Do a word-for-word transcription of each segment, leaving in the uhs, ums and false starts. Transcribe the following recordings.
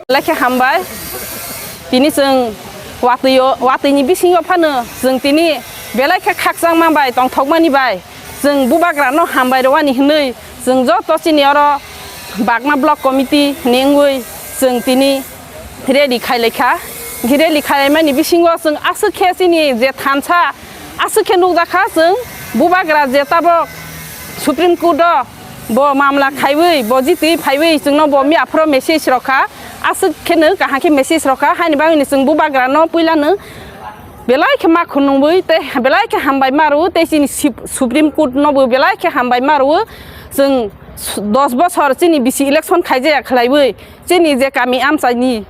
Belai khe hambai. Tini chwng watwi-o, watwini bisingo phano chwng tini belai khe khakchangma bai tongthokmani bai chwng bubagrano hambai rwani hwnwi chwng joto chini oro Bagma Block Committee ni wngwi chwng tini rally khailaikha. Rally khailaimani bisingo chwng aswk khe chini je thansa aswk khe nukjakha chwng bubagra je tabok Supreme Court o bo mamla khaiwi, bo jitwi phaiwi chwngno bo miyaphoro message rokha. Aswk kheno kaham khe message rokha. Haini bagwino chwng bubagrano puilano belai khe ma khunungwi tei belai khe hambai ma rwo tei chini sip-, Supreme Court no bo belai khe hambai ma rwo. Chwng s-, dos bosor chini bisi election khaijaya khlaiwi chini je kami amchaini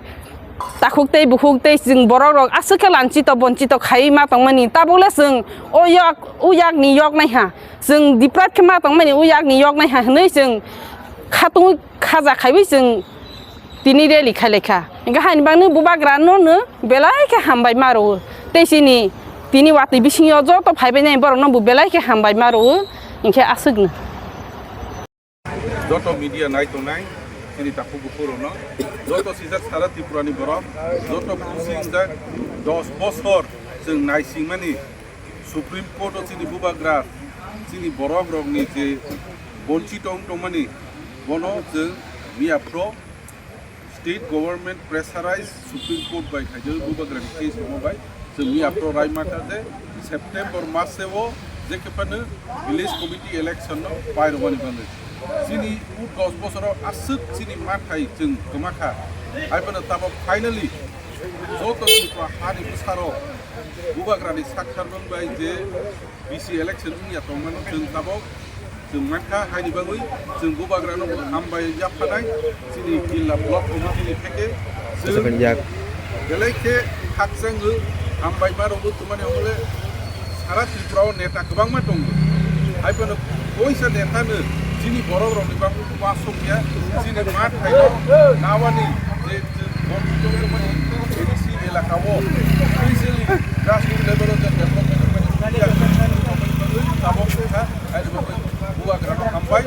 takhuk tei bukhuk tei chwng borok rok aswk khe lanchito bonchito khaiwi ma tongmani. Tabukle chwng o yak, o yakni yok naiha. Chwng deprive khe ma tongmani o yakni yok naiha hwnwi chwng khatungwi khaja khaiwi chwng tini rally khailaikha. Hingkhe haini bagwino bubagrano no belai khe hambai ma rwo. Tei chini tini watwi bisingo joto phaibainai borokno bo belai khe hambai ma rwo. Hingkhe aswkno. Joto media nai tongnai chini takhuk bukhuk rokno, joto sijak sara Tripura ni borok, joto khusing jak dos bosor chwng naisingmani Supreme Court o chini bubagra, chini borok rokni je bonchito wng tongmani, bono chwng miyaphoro state government pressurize Supreme Court bai khaijak bubagrani case rokma bai chwng miyaphoro rai mankha je September mas o je khe phano village committee election no pai rwmani bagwi. Chini o dos bosoro aswk chini mathai chwng kwma kha. Hai phano tabok finally joto Tripura hani bwsarok bubagrani sak sarbang bai je bisi election wngya tongmano chwng tabok chwng mankha, haini bagwi chwng bubagrano bo hambai yaphanai chini jilla block committee ni theke chwng Japan yak. Belai khe khakchangwi hambai ma rwgwi tongmani hwnle sara Tripura o neta kwbangma tongo. Hai phano koisa neta no chini borok rokni bagwi uansukya chini ma thaino nawani je chwng borok tongmani A D C elaka o specially grassroots level o je development tabok kha. Bubagrano hambai,